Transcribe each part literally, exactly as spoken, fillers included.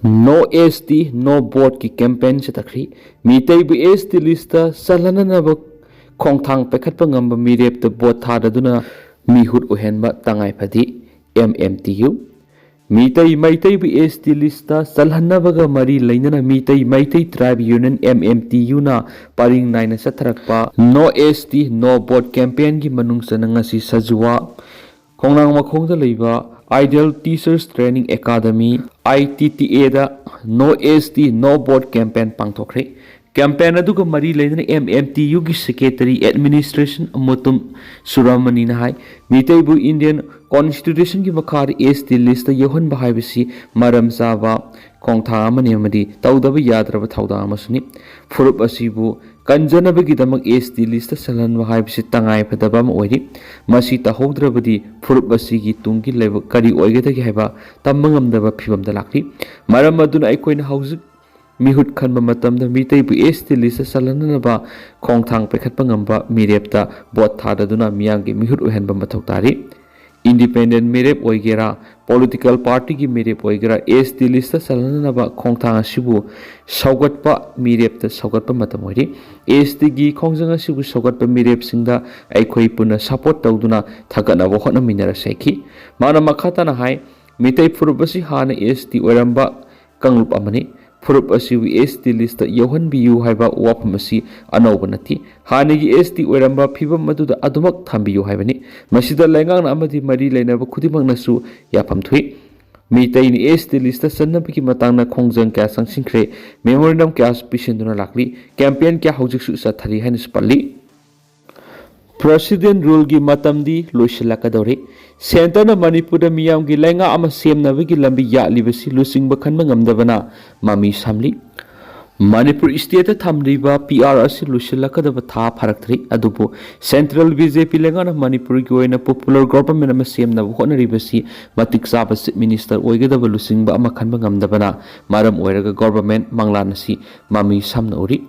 No S T, No Vote ꯀꯤ campaign ꯆꯠꯊꯈ꯭ꯔꯤ꯫ ꯃꯤꯇꯩꯕꯨ S T list ꯆꯜꯍꯟꯅꯅꯕ ꯈꯣꯡꯊꯥꯡ ꯄꯥꯏꯈꯠꯄ ꯉꯝꯕ ꯃꯤꯔꯦꯞꯇ vote ꯊꯥꯗꯗꯨꯅ ꯃꯤꯍꯨꯠ ꯑꯣꯏꯍꯟꯕ ꯇꯉꯥꯏ ꯐꯗꯦ, M M T U꯫ Meitei ꯃꯩꯇꯩꯕꯨ S T list ꯆꯜꯍꯟꯅꯕꯒ ꯃꯔꯤ ꯂꯩꯅꯅ Meitei Meitei Tribe Union, M M T U ꯅ ꯄꯔꯤꯡ ꯅꯥꯏꯅ ꯆꯠꯊꯔꯛꯄ No S T, No Vote campaign ꯒꯤ ꯃꯅꯨꯡ ꯆꯟꯅ ꯉꯁꯤ ꯁꯖꯨꯋꯥ ꯈꯣꯡꯅꯥꯡ ꯃꯈꯣꯡꯗ ꯂꯩꯕ Ideal Teachers Training Academy, I T T A the No S T, No Vote campaign ꯄꯥꯡꯊꯣꯛꯈ꯭ꯔꯦ꯫ Campaign ꯑꯗꯨꯒ ꯃꯔꯤ ꯂꯩꯅꯅ M M T U ꯒꯤ Secretary Administration ꯑꯃꯨꯇꯨꯝ ꯁꯨꯔꯥꯃꯅꯤꯅ ꯍꯥꯏ, ꯃꯤꯇꯩꯕꯨ Indian Constitution ꯒꯤ ꯃꯈꯥꯗ S T list ꯌꯧꯍꯟꯕ ꯍꯥꯏꯕꯁꯤ ꯃꯔꯝ ꯆꯥꯕ ꯈꯣꯡꯊꯥꯡ ꯑꯃꯅꯤ ꯑꯃꯗꯤ ꯇꯧꯗꯕ ꯌꯥꯗ꯭ꯔꯕ ꯊꯧꯗꯥꯡ ꯑꯃꯁꯨꯅꯤ꯫ ꯐꯨꯔꯨꯞ ꯑꯁꯤꯕꯨ ꯀꯟꯖꯅꯕꯒꯤꯗꯃꯛ S T list ꯆꯜꯍꯟꯕ ꯍꯥꯏꯕꯁꯤ ꯇꯉꯥꯏ ꯐꯗꯕ ꯑꯃ ꯑꯣꯏꯔꯤ꯫ ꯃꯁꯤ ꯇꯧꯍꯧꯗ꯭ꯔꯕꯗꯤ ꯐꯨꯔꯨꯞ ꯑꯁꯤꯒꯤ ꯇꯨꯡꯒꯤ ꯂꯥꯏꯕꯛ ꯀꯔꯤ ꯑꯣꯏꯒꯗꯒꯦ ꯍꯥꯏꯕ ꯇꯝꯕ ꯉꯝꯗꯕ ꯐꯤꯕꯝꯗ ꯂꯥꯛꯂꯤ꯫ ꯃꯔꯝ ꯑꯗꯨꯅ ꯑꯩꯈꯣꯏꯅ ꯍꯧꯖꯤꯛ ꯃꯤꯍꯨꯠ ꯈꯟꯕ ꯃꯇꯝꯗ ꯃꯤꯇꯩꯕꯨ S T list ꯆꯜꯍꯟꯅꯅꯕ ꯈꯣꯡꯊꯥꯡ ꯄꯥꯏꯈꯠꯄ ꯉꯝꯕ ꯃꯤꯔꯦꯞꯇ vote ꯊꯥꯗꯗꯨꯅ ꯃꯤꯌꯥꯝꯒꯤ ꯃꯤꯍꯨꯠ ꯑꯣꯏꯍꯟꯕ ꯃꯊꯧ ꯇꯥꯔꯤ꯫ Independent ꯃꯤꯔꯦꯞ ꯑꯣꯏꯒꯦꯔꯥ, political party ꯒꯤ ꯃꯤꯔꯦꯞ ꯑꯣꯏꯒꯦꯔꯥ, S T list ꯆꯜꯍꯟꯅꯅꯕ ꯈꯣꯡꯊꯥꯡ ꯑꯁꯤꯕꯨ ꯁꯧꯒꯠꯄ, ꯃꯤꯔꯦꯞꯇ ꯁꯧꯒꯠꯄ ꯃꯇꯝ ꯑꯣꯏꯔꯤ꯫ S T ꯒꯤ ꯈꯣꯡꯖꯪ ꯑꯁꯤꯕꯨ ꯁꯧꯒꯠꯄ ꯃꯤꯔꯦꯞꯁꯤꯡꯗ ꯑꯩꯈꯣꯏ ꯄꯨꯟꯅ support ꯇꯧꯗꯨꯅ ꯊꯥꯒꯠꯅꯕ ꯍꯣꯠꯅꯃꯤꯟꯅꯔꯁꯤ ꯍꯥꯏꯈꯤ꯫ ꯃꯥꯅ ꯃꯈꯥ ꯇꯥꯅ ꯍꯥꯏ, ꯃꯤꯇꯩ ꯐꯨꯔꯨꯞ ꯑꯁꯤ ꯍꯥꯟꯅ S T ꯑꯣꯏꯔꯝꯕ ꯀꯥꯡꯂꯨꯞ ꯑꯃꯅꯤ꯫ ꯐꯨꯔꯨꯞ ꯑꯁꯤꯕꯨ S T list ꯌꯧꯍꯟꯕꯤꯌꯨ ꯍꯥꯏꯕ ꯋꯥꯐꯝ ꯑꯁꯤ ꯑꯅꯧꯕ ꯅꯠꯇꯦ꯫ ꯍꯥꯟꯅꯒꯤ S T ꯑꯣꯏꯔꯝꯕ ꯐꯤꯕꯝ ꯑꯗꯨꯗ ꯑꯗꯨꯃꯛ ꯊꯝꯕꯤꯌꯨ ꯍꯥꯏꯕꯅꯤ꯫ ꯃꯁꯤꯗ ꯂꯩꯉꯥꯛꯅ ꯑꯃꯗꯤ ꯃꯔꯤ ꯂꯩꯅꯕ ꯈꯨꯗꯤꯡꯃꯛꯅꯁꯨ ꯌꯥꯐꯝ ꯊꯣꯛꯏ꯫ ꯃꯤꯇꯩꯅ S T list ꯆꯟꯅꯕꯒꯤ ꯃꯇꯥꯡꯗ ꯈꯣꯡꯖꯪ ꯀꯌꯥ ꯆꯪꯁꯤꯟꯈ꯭ꯔꯦ, memorandum ꯀꯌꯥꯁꯨ ꯄꯤꯁꯤꯟꯗꯨꯅ ꯂꯥꯛꯂꯤ, campaign ꯀꯌꯥ ꯍꯧꯖꯤꯛꯁꯨ ꯆꯠꯊꯔꯤ ꯍꯥꯏꯅꯁꯨ ꯄꯜꯂꯤ꯫ President rule ꯒꯤ ꯃꯇꯝꯗꯤ ꯂꯣꯏꯁꯤꯜꯂꯛꯀꯗꯧꯔꯦ꯫ Centre ꯅ ꯃꯅꯤꯄꯨꯔꯗ ꯃꯤꯌꯥꯝꯒꯤ ꯂꯩꯉꯥꯛ ꯑꯃ ꯁꯦꯝꯅꯕꯒꯤ ꯂꯝꯕꯤ ꯌꯥꯠꯂꯤꯕꯁꯤ ꯂꯨꯆꯤꯡꯕ ꯈꯟꯕ ꯉꯝꯗꯕꯅ ꯃꯃꯤ ꯁꯥꯝꯂꯤ꯫ ꯃꯅꯤꯄꯨꯔ state ꯇ ꯊꯝꯂꯤꯕ P R ꯑꯁꯤ ꯂꯣꯏꯁꯤꯜꯂꯛꯀꯗꯕ ꯊꯥ ꯐꯥꯔꯛꯇ꯭ꯔꯤ, ꯑꯗꯨꯕꯨ central B J P ꯂꯩꯉꯥꯛꯅ ꯃꯅꯤꯄꯨꯔꯒꯤ ꯑꯣꯏꯅ popular government ꯑꯃ ꯁꯦꯝꯅꯕ ꯍꯣꯠꯅꯔꯤꯕꯁꯤ ꯃꯇꯤꯛ ꯆꯥꯕ Chief Minister ꯑꯣꯏꯒꯗꯕ ꯂꯨꯆꯤꯡꯕ ꯑꯃ ꯈꯟꯕ ꯉꯝꯗꯕꯅ ꯃꯔꯝ ꯑꯣꯏꯔꯒ government ꯃꯪꯂꯥꯟ ꯑꯁꯤ ꯃꯃꯤ ꯁꯥꯝꯅ ꯎꯔꯤ꯫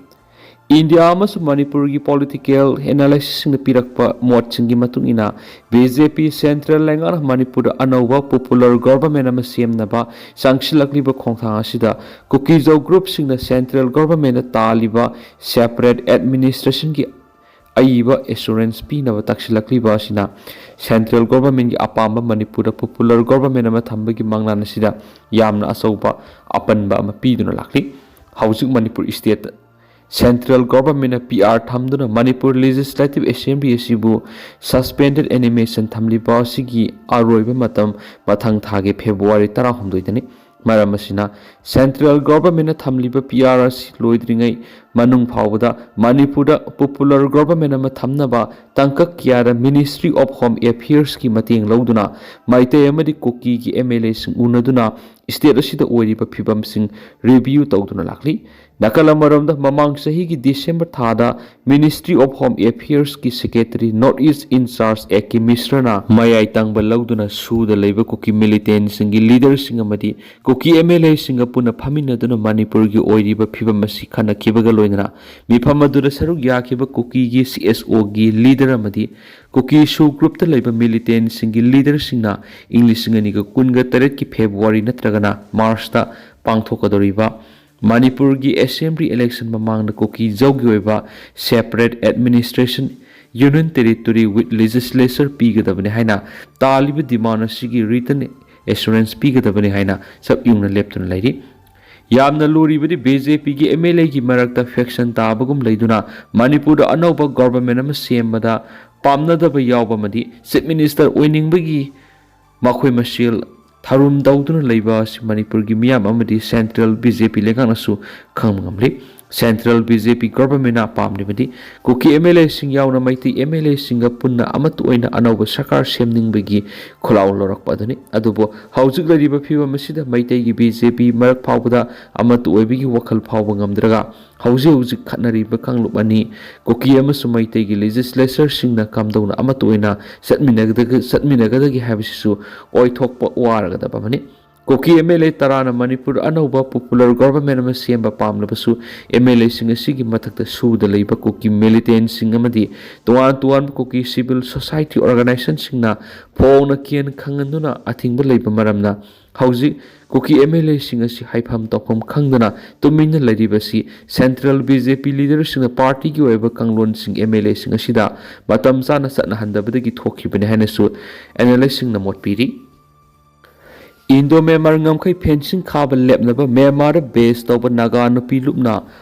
ꯏꯟꯗꯤꯌꯥ ꯑꯃꯁꯨꯡ ꯃꯅꯤꯄꯨꯔꯒꯤ ꯄꯣꯂꯤꯇꯤꯀꯦꯜ ꯑꯦꯅꯥꯂꯥꯏꯁꯤꯁꯁꯤꯡꯅ ꯄꯤꯔꯛꯄ ꯃꯣꯠꯁꯤꯡꯒꯤ ꯃꯇꯨꯡ ꯏꯟꯅ, ꯕꯤ ꯖꯦ ꯄꯤ ꯁꯦꯟꯇ꯭ꯔꯦꯜ ꯂꯩꯉꯥꯛꯅ ꯃꯅꯤꯄꯨꯔꯗ ꯑꯅꯧꯕ ꯄꯣꯄꯨꯂꯔ ꯒꯣꯚꯔꯟꯃꯦꯟ ꯑꯃ ꯁꯦꯝꯅꯕ ꯆꯪꯁꯤꯜꯂꯛꯂꯤꯕ ꯈꯣꯡꯊꯥꯡ ꯑꯁꯤꯗ ꯀꯨꯀꯤꯖꯧ ꯒ꯭ꯔꯨꯞꯁꯤꯡꯅ ꯁꯦꯟꯇ꯭ꯔꯦꯜ ꯒꯣꯚꯔꯟꯃꯦꯟꯅ ꯇꯥꯜꯂꯤꯕ ꯁꯦꯄꯔꯦꯠ ꯑꯦꯗꯃꯤꯅꯤꯁꯇ꯭ꯔꯦꯁꯟꯒꯤ ꯑꯏꯕ ꯑꯦꯁꯨꯔꯦꯟꯁ ꯄꯤꯅꯕ ꯇꯛꯁꯤꯜꯂꯛꯂꯤꯕ ꯑꯁꯤꯅ ꯁꯦꯟꯇ꯭ꯔꯦꯜ ꯒꯣꯚꯔꯟꯃꯦꯟꯒꯤ ꯑꯄꯥꯝꯕ ꯃꯅꯤꯄꯨꯔꯗ ꯄꯣꯄꯨꯂꯔ ꯒꯣꯚꯔꯟꯃꯦꯟ ꯑꯃ ꯊꯝꯕꯒꯤ ꯃꯪꯂꯥꯟ ꯑꯁꯤꯗ ꯌꯥꯝꯅ ꯑꯆꯧꯕ ꯑꯄꯟꯕ ꯑꯃ ꯄꯤꯗꯨꯅ ꯂꯥꯛꯂꯤ꯫ ꯍꯧꯖꯤꯛ ꯃꯅꯤꯄꯨꯔ ꯁ꯭ꯇꯦꯠꯇ ꯁꯦꯟꯇ꯭ꯔꯦꯜ ꯒꯣꯚꯔꯟꯃꯦꯟꯅ ꯄꯤ ꯑꯥꯔ ꯊꯝꯗꯨꯅ ꯃꯅꯤꯄꯨꯔ ꯂꯦꯖꯤꯁꯂꯦꯇꯤꯚ ꯑꯦꯁꯦꯝꯕ꯭ꯂꯤ ꯑꯁꯤꯕꯨ ꯁꯁꯄꯦꯟꯗꯦꯗ ꯑꯦꯅꯤꯃꯦꯁꯟ ꯊꯝꯂꯤꯕ ꯑꯁꯤꯒꯤ ꯑꯔꯣꯏꯕ ꯃꯇꯝ ꯃꯊꯪ ꯊꯥꯒꯤ ꯐꯦꯕ꯭ꯔꯨꯋꯥꯔꯤ ꯇꯔꯥꯍꯨꯝꯗꯣꯏꯗꯅꯤ꯫ ꯃꯔꯝ ꯑꯁꯤꯅ, ꯁꯦꯟꯇ꯭ꯔꯦꯜ ꯒꯣꯚꯔꯟꯃꯦꯟꯅ ꯊꯝꯂꯤꯕ ꯄꯤ ꯑꯥꯔ ꯑꯁꯤ ꯂꯣꯏꯗ꯭ꯔꯤꯉꯩ ꯃꯅꯨꯡ ꯐꯥꯎꯕꯗ ꯃꯅꯤꯄꯨꯔꯗ ꯄꯣꯄꯨꯂꯔ ꯒꯣꯚꯔꯟꯃꯦꯟ ꯑꯃ ꯊꯝꯅꯕ ꯇꯥꯡꯀꯛ ꯀꯌꯥꯗ ꯃꯤꯅꯤꯁꯇ꯭ꯔꯤ ꯑꯣꯐ ꯍꯣꯝ ꯑꯦꯐꯤꯌꯔꯁꯀꯤ ꯃꯇꯦꯡ ꯂꯧꯗꯨꯅ ꯃꯩꯇꯩ ꯑꯃꯗꯤ ꯀꯨꯀꯤꯒꯤ ꯑꯦꯝ ꯑꯦꯜ ꯑꯦꯁꯤꯡ ꯎꯅꯗꯨꯅ ꯁ꯭ꯇꯦꯠ ꯑꯁꯤꯗ ꯑꯣꯏꯔꯤꯕ ꯐꯤꯕꯝꯁꯤꯡ ꯔꯤꯚꯤꯌꯨ ꯇꯧꯗꯨꯅ ꯂꯥꯛꯂꯤ꯫ ꯅꯥꯀꯜ ꯑꯃꯔꯣꯝꯗ, ꯃꯃꯥꯡ ꯆꯍꯤꯒꯤ ꯗꯤꯁꯦꯝꯕꯔ ꯊꯥꯗ ꯃꯤꯅꯤꯁꯇ꯭ꯔꯤ ꯑꯣꯐ ꯍꯣꯝ ꯑꯦꯐꯤꯌꯔꯁꯀꯤ secretary north east in charge A K ꯃꯤꯁ꯭ꯔꯅ ꯃꯌꯥꯏ ꯇꯪꯕ ꯂꯧꯗꯨꯅ ꯁꯨꯗ ꯂꯩꯕ ꯀꯨꯀꯤ ꯃꯤꯂꯤꯇꯦꯟꯁꯤꯡꯒꯤ ꯂꯤꯗꯔꯁꯤꯡ ꯑꯃꯗꯤ ꯀꯨꯀꯤ ꯑꯦꯝ ꯑꯦꯜ ꯑꯦꯁꯤꯡꯒ ꯄꯨꯟꯅ ꯐꯝꯃꯤꯟꯅꯗꯨꯅ ꯃꯅꯤꯄꯨꯔꯒꯤ ꯑꯣꯏꯔꯤꯕ ꯐꯤꯕꯝ ꯑꯁꯤ ꯈꯟꯅꯈꯤꯕꯒ ꯂꯣꯏꯅꯅ ꯃꯤꯐꯝ ꯑꯗꯨꯗ ꯁꯔꯨꯛ ꯌꯥꯈꯤꯕ ꯀꯨꯀꯤꯒꯤ ꯁꯤ ꯑꯦꯁ ꯑꯣꯒꯤ ꯂꯤꯗꯔ ꯑꯃꯗꯤ ꯀꯨꯀꯤ ꯁꯨ ꯒ꯭ꯔꯨꯞꯇ ꯂꯩꯕ ꯃꯤꯂꯤꯇꯦꯟꯁꯤꯡꯒꯤ ꯂꯤꯗꯔꯁꯤꯡꯅ ꯏꯪ ꯂꯤꯁꯤꯡ ꯑꯅꯤꯒ ꯀꯨꯟꯒ ꯇꯔꯦꯠꯀꯤ ꯐꯦꯕ꯭ꯔꯨꯋꯥꯔꯤ ꯅꯠꯇ꯭ꯔꯒꯅ ꯃꯥꯔꯆꯇ ꯄꯥꯡꯊꯣꯛꯀꯗꯧꯔꯤꯕ ꯃꯅꯤꯄꯨꯔꯒꯤ ꯑꯦꯁꯦꯝꯕ꯭ꯂꯤ ꯏꯂꯦꯛꯁꯟ ꯃꯃꯥꯡꯗ ꯀꯨꯀꯤ ꯖꯧꯒꯤ ꯑꯣꯏꯕ separate administration, union territory with legislature ꯄꯤꯒꯗꯕꯅꯤ ꯍꯥꯏꯅ ꯇꯥꯜꯂꯤꯕ ꯗꯤꯃꯥꯟ ꯑꯁꯤꯒꯤ ꯔꯤꯇꯟ ꯑꯦꯁꯨꯔꯦꯟꯁ ꯄꯤꯒꯗꯕꯅꯤ ꯍꯥꯏꯅ ꯆꯞ ꯌꯨꯡꯅ ꯂꯦꯞꯇꯨꯅ ꯂꯩꯔꯤ꯫ ꯌꯥꯝꯅ ꯂꯨꯔꯤꯕꯗꯤ ꯕꯤ ꯖꯦ ꯄꯤꯒꯤ ꯑꯦꯝ ꯑꯦꯜ ꯑꯦꯒꯤ ꯃꯔꯛꯇ ꯐꯦꯛꯁꯟ ꯇꯥꯕꯒꯨꯝ ꯂꯩꯗꯨꯅ ꯃꯅꯤꯄꯨꯔꯗ ꯑꯅꯧꯕ ꯒꯣꯚꯔꯟꯃꯦꯟ ꯑꯃ ꯁꯦꯝꯕꯗ ꯄꯥꯝꯅꯗꯕ ꯌꯥꯎꯕ ꯑꯃꯗꯤ ꯆꯤꯐ ꯃꯤꯅꯤꯁꯇꯔ ꯑꯣꯏꯅꯤꯡꯕꯒꯤ ꯃꯈꯣꯏ ꯃꯁꯦꯜ ꯊꯧꯔꯝ ꯇꯧꯗꯨꯅ ꯂꯩꯕ ꯑꯁꯤ ꯃꯅꯤꯄꯨꯔꯒꯤ ꯃꯤꯌꯥꯝ ꯑꯃꯗꯤ ꯁꯦꯟꯇ꯭ꯔꯦꯜ ꯕꯤ ꯖꯦ ꯄꯤ ꯂꯩꯉꯥꯛꯅꯁꯨ ꯈꯪꯕ ꯉꯝꯂꯤ꯫ ꯁꯦꯟꯇ꯭ꯔꯦꯜ ꯕꯤ ꯖꯦ ꯄꯤ ꯒꯣꯚꯔꯟꯃꯦꯟꯅ ꯄꯥꯝꯂꯤꯕꯗꯤ ꯀꯨꯀꯤ ꯑꯦꯝ ꯑꯦꯜ ꯑꯦꯁꯤꯡ ꯌꯥꯎꯅ ꯃꯩꯇꯩ ꯑꯦꯝ ꯑꯦꯜ ꯑꯦꯁꯤꯡꯒ ꯄꯨꯟꯅ ꯑꯃꯠꯇ ꯑꯣꯏꯅ ꯑꯅꯧꯕ ꯁꯔꯀꯥꯔ ꯁꯦꯝꯅꯤꯡꯕꯒꯤ ꯈꯣꯜꯂꯥꯎ ꯂꯧꯔꯛꯄ ꯑꯗꯨꯅꯤ꯫ ꯑꯗꯨꯕꯨ ꯍꯧꯖꯤꯛ ꯂꯩꯔꯤꯕ ꯐꯤꯕꯝ ꯑꯁꯤꯗ ꯃꯩꯇꯩꯒꯤ ꯕꯤ ꯖꯦ ꯄꯤ ꯃꯔꯛ ꯐꯥꯎꯕꯗ ꯑꯃꯠꯇ ꯑꯣꯏꯕꯒꯤ ꯋꯥꯈꯜ ꯐꯥꯎꯕ ꯉꯝꯗ꯭ꯔꯒ ꯍꯧꯖꯤꯛ ꯍꯧꯖꯤꯛ ꯈꯠꯅꯔꯤꯕ ꯀꯥꯡꯂꯨꯞ ꯑꯅꯤ ꯀꯨꯀꯤ ꯑꯃꯁꯨꯡ ꯃꯩꯇꯩꯒꯤ ꯂꯦꯖꯤꯁꯂꯦꯆꯔꯁꯤꯡꯅ ꯀꯝꯗꯧꯅ ꯑꯃꯠꯇ ꯑꯣꯏꯅ ꯆꯠꯃꯤꯟꯅꯒꯗꯒꯦ ꯆꯠꯃꯤꯟꯅꯒꯗꯒꯦ ꯍꯥꯏꯕꯁꯤꯁꯨ ꯑꯣꯏꯊꯣꯛꯄ ꯋꯥꯔꯒꯗꯕ ꯑꯃꯅꯤ꯫ ꯀꯨꯀꯤ ꯑꯦꯝ ꯑꯦꯜ ꯑꯦ ꯇꯔꯥꯅ ꯃꯅꯤꯄꯨꯔ ꯑꯅꯧꯕ ꯄꯣꯄꯨꯂꯔ ꯒꯣꯚꯔꯟꯃꯦꯟ ꯑꯃ ꯁꯦꯝꯕ ꯄꯥꯝꯂꯕꯁꯨ, ꯑꯦꯝ ꯑꯦꯜ ꯑꯦꯁꯤꯡ ꯑꯁꯤꯒꯤ ꯃꯊꯛꯇ ꯁꯨꯗ ꯂꯩꯕ ꯀꯨꯀꯤ ꯃꯤꯂꯤꯇꯦꯟꯁꯤꯡ ꯑꯃꯗꯤ ꯇꯣꯉꯥꯟ ꯇꯣꯉꯥꯟꯕ ꯀꯨꯀꯤ ꯁꯤꯚꯤꯜ ꯁꯣꯁꯥꯏꯇꯤ ꯑꯣꯔꯒꯅꯥꯏꯖꯦꯁꯟꯁꯤꯡꯅ ꯐꯣꯡꯅ ꯀꯤꯌꯟ ꯈꯪꯍꯟꯗꯨꯅ ꯑꯊꯤꯡꯕ ꯂꯩꯕ ꯃꯔꯝꯅ ꯍꯧꯖꯤꯛ ꯀꯨꯀꯤ ꯑꯦꯝ ꯑꯦꯜ ꯑꯦꯁꯤꯡ ꯑꯁꯤ ꯍꯥꯏꯐꯝ ꯇꯧꯐꯝ ꯈꯪꯗꯅ ꯇꯨꯃꯤꯟꯅ ꯂꯩꯔꯤꯕꯁꯤ ꯁꯦꯟꯇ꯭ꯔꯦꯜ ꯕꯤ ꯖꯦ ꯄꯤ ꯂꯤꯗꯔꯁꯤꯡꯅ ꯄꯥꯔꯇꯤꯒꯤ ꯑꯣꯏꯕ ꯀꯥꯡꯂꯣꯟꯁꯤꯡ ꯑꯦꯝ ꯑꯦꯜ ꯑꯦꯁꯤꯡ ꯑꯁꯤꯗ ꯃꯇꯝ ꯆꯥꯅ ꯆꯠꯅꯍꯟꯗꯕꯗꯒꯤ ꯊꯣꯛꯈꯤꯕꯅꯤ ꯍꯥꯏꯅꯁꯨ ꯑꯦꯅꯥꯂꯤꯁꯁꯤꯡꯅ ꯃꯣꯠ ꯄꯤꯔꯤ꯫ ꯏꯟꯗꯣ ꯃ꯭ꯌꯥꯟꯃꯥꯔ ꯉꯝꯈꯩ ꯐꯦꯟꯁꯤꯡ ꯈꯥꯕ ꯂꯦꯞꯅꯕ ꯃ꯭ꯌꯥꯟꯃꯥꯔꯗ ꯕꯦꯁ ꯇꯧꯕ ꯅꯥꯒꯥ ꯅꯨꯄꯤ ꯂꯨꯞꯅ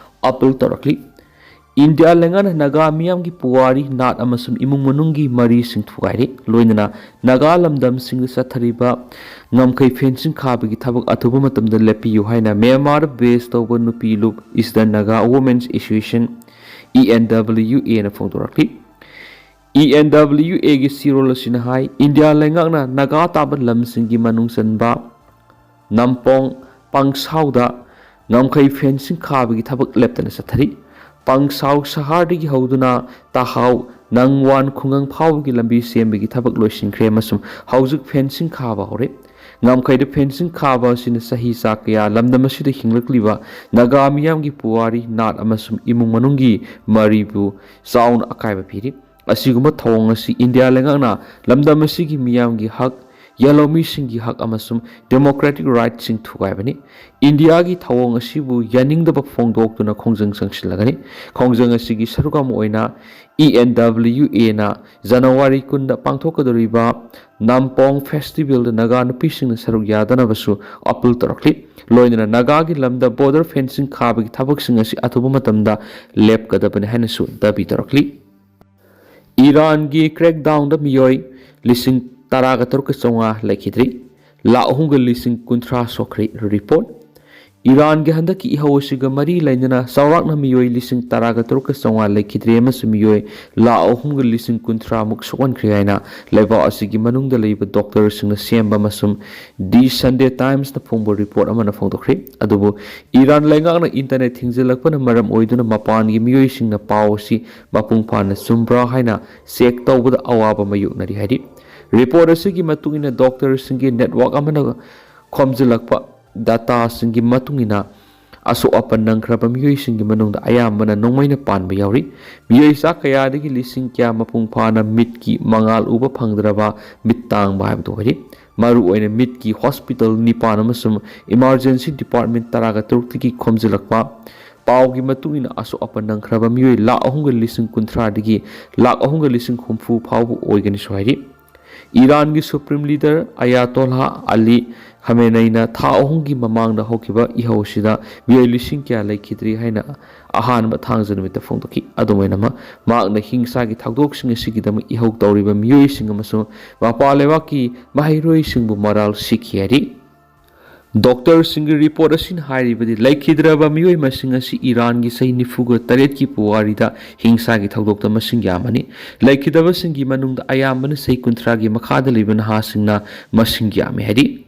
ꯑꯥꯄꯤꯜ ꯇꯧꯔꯛꯂꯤ꯫ ꯏꯟꯗꯤꯌꯥ ꯂꯩꯉꯥꯛꯅ ꯅꯥꯒꯥ ꯃꯤꯌꯥꯝꯒꯤ ꯄꯨꯋꯥꯔꯤ, ꯅꯥꯠ ꯑꯃꯁꯨꯡ ꯏꯃꯨꯡ ꯃꯅꯨꯡꯒꯤ ꯃꯔꯤꯁꯤꯡ ꯊꯨꯒꯥꯏꯔꯤ꯫ ꯂꯣꯏꯅꯅ ꯅꯥꯒꯥ ꯂꯝꯗꯝꯁꯤꯡꯗ ꯆꯠꯊꯔꯤꯕ ꯉꯝꯈꯩ ꯐꯦꯟꯁꯤꯡ ꯈꯥꯕꯒꯤ ꯊꯕꯛ ꯑꯊꯨꯕ ꯃꯇꯝꯗ ꯂꯦꯞꯄꯤꯌꯨ ꯍꯥꯏꯅ ꯃ꯭ꯌꯥꯟꯃꯥꯔꯗ ꯕꯦꯁ ꯇꯧꯕ ꯅꯨꯄꯤ ꯂꯨꯞ Eastern Naga Women's Association, E N W A ꯅ ꯐꯣꯡꯗꯣꯔꯛꯂꯤ꯫ E N W A ꯒꯤ ꯆꯦꯔꯣꯜ ꯑꯁꯤꯅ ꯍꯥꯏ, ꯏꯟꯗꯤꯌꯥ ꯂꯩꯉꯥꯛꯅ ꯅꯥꯒꯥ ꯇꯥꯕ ꯂꯝꯁꯤꯡꯒꯤ ꯃꯅꯨꯡ ꯆꯟꯕ ꯅꯝꯄꯣꯡ ꯄꯪꯁꯥꯎꯗ ꯉꯝꯈꯩ ꯐꯦꯟꯁꯤꯡ ꯈꯥꯕꯒꯤ ꯊꯕꯛ ꯂꯦꯞꯇꯅ ꯆꯠꯊꯔꯤ꯫ ꯄꯪꯁꯥꯎ ꯁꯍꯔꯗꯒꯤ ꯍꯧꯗꯨꯅ ꯇꯍꯥꯎ ꯅꯪꯋꯥꯟ ꯈꯨꯡꯒꯪ ꯐꯥꯎꯕꯒꯤ ꯂꯝꯕꯤ ꯁꯦꯝꯕꯒꯤ ꯊꯕꯛ ꯂꯣꯏꯁꯤꯟꯈ꯭ꯔꯦ ꯑꯃꯁꯨꯡ ꯍꯧꯖꯤꯛ ꯐꯦꯟꯁꯤꯡ ꯈꯥꯕ ꯍꯧꯔꯦ꯫ ꯉꯝꯈꯩꯗ ꯐꯦꯟꯁꯤꯡ ꯈꯥꯕ ꯑꯁꯤꯅ ꯆꯍꯤ ꯆꯥ ꯀꯌꯥ ꯂꯝꯗꯝ ꯑꯁꯤꯗ ꯍꯤꯡꯂꯛꯂꯤꯕ ꯅꯥꯒꯥ ꯃꯤꯌꯥꯝꯒꯤ ꯄꯨꯋꯥꯔꯤ, ꯅꯥꯠ ꯑꯃꯁꯨꯡ ꯏꯃꯨꯡ ꯃꯅꯨꯡꯒꯤ ꯃꯔꯤꯕꯨ ꯆꯥꯎꯅ ꯑꯀꯥꯏꯕ ꯄꯤꯔꯤ꯫ ꯑꯁꯤꯒꯨꯝꯕ ꯊꯧꯑꯣꯡ ꯑꯁꯤ ꯏꯟꯗꯤꯌꯥ ꯂꯩꯉꯥꯛꯅ ꯂꯝꯗꯝ ꯑꯁꯤꯒꯤ ꯃꯤꯌꯥꯝꯒꯤ ꯍꯛ, ꯌꯦꯜꯍꯧꯃꯤꯁꯤꯡꯒꯤ ꯍꯛ ꯑꯃꯁꯨꯡ ꯗꯦꯃꯣꯀ꯭ꯔꯦꯇꯤꯛ ꯔꯥꯏꯠꯁꯤꯡ ꯊꯨꯒꯥꯏꯕꯅꯤ꯫ ꯏꯟꯗꯤꯌꯥꯒꯤ ꯊꯧꯑꯣꯡ ꯑꯁꯤꯕꯨ ꯌꯥꯅꯤꯡꯗꯕ ꯐꯣꯡꯗꯣꯛꯇꯨꯅ ꯈꯣꯡꯖꯪ ꯆꯪꯁꯤꯜꯂꯒꯅꯤ꯫ ꯈꯣꯡꯖꯪ ꯑꯁꯤꯒꯤ ꯁꯔꯨꯛ ꯑꯃ ꯑꯣꯏꯅ E N W A ꯅ ꯖꯅꯋꯥꯔꯤ ꯀꯨꯟꯗ ꯄꯥꯡꯊꯣꯛꯀꯗꯧꯔꯤꯕ ꯅꯥꯝꯄꯣꯡ ꯐꯦꯁꯇꯤꯚꯦꯜꯗ ꯅꯥꯒꯥ ꯅꯨꯄꯤꯁꯤꯡꯅ ꯁꯔꯨꯛ ꯌꯥꯗꯅꯕꯁꯨ ꯑꯥꯄꯤꯜ ꯇꯧꯔꯛꯂꯤ꯫ ꯂꯣꯏꯅꯅ ꯅꯥꯒꯥꯒꯤ ꯂꯝꯗ ꯕꯣꯔꯗꯔ ꯐꯦꯟꯁꯤꯡ ꯈꯥꯕꯒꯤ ꯊꯕꯛꯁꯤꯡ ꯑꯁꯤ ꯑꯊꯨꯕ ꯃꯇꯝꯗ ꯂꯦꯞꯀꯗꯕꯅꯤ ꯍꯥꯏꯅꯁꯨ ꯗꯥꯕꯤ ꯇꯧꯔꯛꯂꯤ꯫ ꯏꯔꯥꯟꯒꯤ ꯀ꯭ꯔꯦꯛꯗꯥꯎꯟꯗ ꯃꯤꯑꯣꯏ ꯂꯤꯁꯤꯡ ꯇꯔꯥꯒ ꯇꯔꯨꯛꯀ ꯆꯥꯝꯃꯉꯥ ꯂꯩꯈꯤꯗ꯭ꯔꯤ, ꯂꯥꯈ ꯑꯍꯨꯝꯒ ꯂꯤꯁꯤꯡ ꯀꯨꯟꯊ꯭ꯔꯥ ꯁꯣꯛꯈ꯭ꯔꯦ꯫ ꯔꯤꯄꯣꯔꯠ꯫ ꯏꯔꯥꯟꯒꯤ ꯍꯟꯗꯛꯀꯤ ꯏꯍꯧ ꯑꯁꯤꯒ ꯃꯔꯤ ꯂꯩꯅꯅ ꯆꯥꯎꯔꯥꯛꯅ ꯃꯤꯑꯣꯏ ꯂꯤꯁꯤꯡ ꯇꯔꯥꯒ ꯇꯔꯨꯛꯀ ꯆꯥꯝꯃꯉꯥ ꯂꯩꯈꯤꯗ꯭ꯔꯦ ꯑꯃꯁꯨꯡ ꯃꯤꯑꯣꯏ ꯂꯥꯈ ꯑꯍꯨꯝꯒ ꯂꯤꯁꯤꯡ ꯀꯨꯟꯊ꯭ꯔꯥꯃꯨꯛ ꯁꯣꯛꯍꯟꯈ꯭ꯔꯦ ꯍꯥꯏꯅ ꯂꯩꯕꯥꯛ ꯑꯁꯤꯒꯤ ꯃꯅꯨꯡꯗ ꯂꯩꯕ ꯗꯣꯛꯇꯔꯁꯤꯡꯅ ꯁꯦꯝꯕ ꯑꯃꯁꯨꯡ ꯗꯤ ꯁꯟꯗꯦ ꯇꯥꯏꯝꯁꯅ ꯐꯣꯡꯕ ꯔꯤꯄꯣꯔꯠ ꯑꯃꯅ ꯐꯣꯡꯗꯣꯛꯈ꯭ꯔꯦ꯫ ꯑꯗꯨꯕꯨ ꯏꯔꯥꯟ ꯂꯩꯉꯥꯛꯅ ꯏꯟꯇꯔꯅꯦꯠ ꯊꯤꯡꯖꯤꯜꯂꯛꯄꯅ ꯃꯔꯝ ꯑꯣꯏꯗꯨꯅ ꯃꯄꯥꯟꯒꯤ ꯃꯤꯑꯣꯏꯁꯤꯡꯅ ꯄꯥꯎ ꯑꯁꯤ ꯃꯄꯨꯡ ꯐꯥꯅ ꯆꯨꯝꯕ꯭ꯔꯥ ꯍꯥꯏꯅ ꯆꯦꯛ ꯇꯧꯕꯗ ꯑꯋꯥꯕ ꯃꯥꯌꯣꯛꯅꯔꯤ ꯍꯥꯏꯔꯤ꯫ ꯔꯤꯄꯣꯔꯠ ꯑꯁꯤꯒꯤ ꯃꯇꯨꯡ ꯏꯟꯅ ꯗꯣꯛꯇꯔꯁꯤꯡꯒꯤ ꯅꯦꯠꯋꯥꯛ ꯑꯃꯅ ꯈꯣꯝꯖꯤꯜꯂꯛꯄ ꯗꯥꯇꯥꯁꯤꯡꯒꯤ ꯃꯇꯨꯡ ꯏꯟꯅ, ꯑꯁꯣꯛ ꯑꯄꯟ ꯅꯪꯈ꯭ꯔꯕ ꯃꯤꯑꯣꯏꯁꯤꯡꯒꯤ ꯃꯅꯨꯡꯗ ꯑꯌꯥꯝꯕꯅ ꯅꯣꯡꯃꯩꯅ ꯄꯥꯟꯕ ꯌꯥꯎꯔꯤ꯫ ꯃꯤꯑꯣꯏ ꯆꯥ ꯀꯌꯥꯗꯒꯤ ꯂꯤꯁꯤꯡ ꯀꯌꯥ ꯃꯄꯨꯡ ꯐꯥꯅ ꯃꯤꯠꯀꯤ ꯃꯉꯥꯜ ꯎꯕ ꯐꯪꯗ꯭ꯔꯕ ꯃꯤꯠ ꯇꯥꯡꯕ ꯍꯥꯏꯕꯗꯨ ꯑꯣꯏꯔꯤ꯫ ꯃꯔꯨꯑꯣꯏꯅ ꯃꯤꯠꯀꯤ ꯍꯣꯁꯄꯤꯇꯥꯜ ꯅꯤꯄꯥꯟ ꯑꯃꯁꯨꯡ ꯏꯃꯥꯔꯖꯦꯟꯁꯤ ꯗꯤꯄꯥꯔꯠꯃꯦꯟ ꯇꯔꯥꯒ ꯇꯔꯨꯛꯇꯒꯤ ꯈꯣꯝꯖꯤꯜꯂꯛꯄ ꯄꯥꯎꯒꯤ ꯃꯇꯨꯡ ꯏꯟꯅ, ꯑꯁꯣꯛ ꯑꯄꯟ ꯅꯪꯈ꯭ꯔꯕ ꯃꯤꯑꯣꯏ ꯂꯥꯈ ꯑꯍꯨꯝꯒ ꯂꯤꯁꯤꯡ ꯀꯨꯟꯊ꯭ꯔꯥꯗꯒꯤ ꯂꯥꯈ ꯑꯍꯨꯝꯒ ꯂꯤꯁꯤꯡ ꯍꯨꯝꯐꯨ ꯐꯥꯎꯕ ꯑꯣꯏꯒꯅꯤꯁꯨ ꯍꯥꯏꯔꯤ꯫ ꯏꯔꯥꯟꯒꯤ ꯁꯨꯄ꯭ꯔꯤꯝ ꯂꯤꯗꯔ ꯑꯌꯥꯇꯣꯜꯂꯥ ꯑꯂꯤ ꯈꯥꯃꯦꯅꯩꯅ ꯊꯥ ꯑꯍꯨꯝꯒꯤ ꯃꯃꯥꯡꯗ ꯍꯧꯈꯤꯕ ꯏꯍꯧꯁꯤꯗ ꯃꯤꯑꯣꯏ ꯂꯤꯁꯤꯡ ꯀꯌꯥ ꯂꯩꯈꯤꯗ꯭ꯔꯤ ꯍꯥꯏꯅ ꯑꯍꯥꯟꯕ ꯊꯥꯡꯖ ꯅꯨꯃꯤꯠꯇ ꯐꯣꯡꯗꯣꯛꯈꯤ꯫ ꯑꯗꯨꯝ ꯑꯣꯏꯅꯃꯛ, ꯃꯍꯥꯛꯅ ꯍꯤꯡꯁꯥꯒꯤ ꯊꯧꯗꯣꯛꯁꯤꯡ ꯑꯁꯤꯒꯤꯗꯃꯛ ꯏꯍꯧ ꯇꯧꯔꯤꯕ ꯃꯤꯑꯣꯏꯁꯤꯡ ꯑꯃꯁꯨꯡ ꯃꯄꯥꯟ ꯂꯩꯕꯥꯛꯀꯤ ꯃꯍꯩꯔꯣꯏꯁꯤꯡꯕꯨ ꯃꯔꯥꯜ ꯁꯤꯈꯤ ꯍꯥꯏꯔꯤ꯫ ꯗꯣꯛꯇꯔꯁꯤꯡꯒꯤ ꯔꯤꯄꯣꯔꯠ ꯑꯁꯤꯅ ꯍꯥꯏꯔꯤꯕꯗꯤ, ꯂꯩꯈꯤꯗ꯭ꯔꯕ ꯃꯤꯑꯣꯏ ꯃꯁꯤꯡ ꯑꯁꯤ ꯏꯔꯥꯟꯒꯤ ꯆꯍꯤ ꯅꯤꯐꯨꯒ ꯇꯔꯦꯠꯀꯤ ꯄꯨꯋꯥꯔꯤꯗ ꯍꯤꯡꯁꯥꯒꯤ ꯊꯧꯗꯣꯛꯇ ꯃꯁꯤꯡ ꯌꯥꯝꯕꯅꯤ꯫ ꯂꯩꯈꯤꯗꯕꯁꯤꯡꯒꯤ ꯃꯅꯨꯡꯗ ꯑꯌꯥꯝꯕꯅ ꯆꯍꯤ ꯀꯨꯟꯊ꯭ꯔꯥꯒꯤ ꯃꯈꯥꯗ ꯂꯩꯕ ꯅꯍꯥꯁꯤꯡꯅ ꯃꯁꯤꯡ ꯌꯥꯝꯃꯤ ꯍꯥꯏꯔꯤ꯫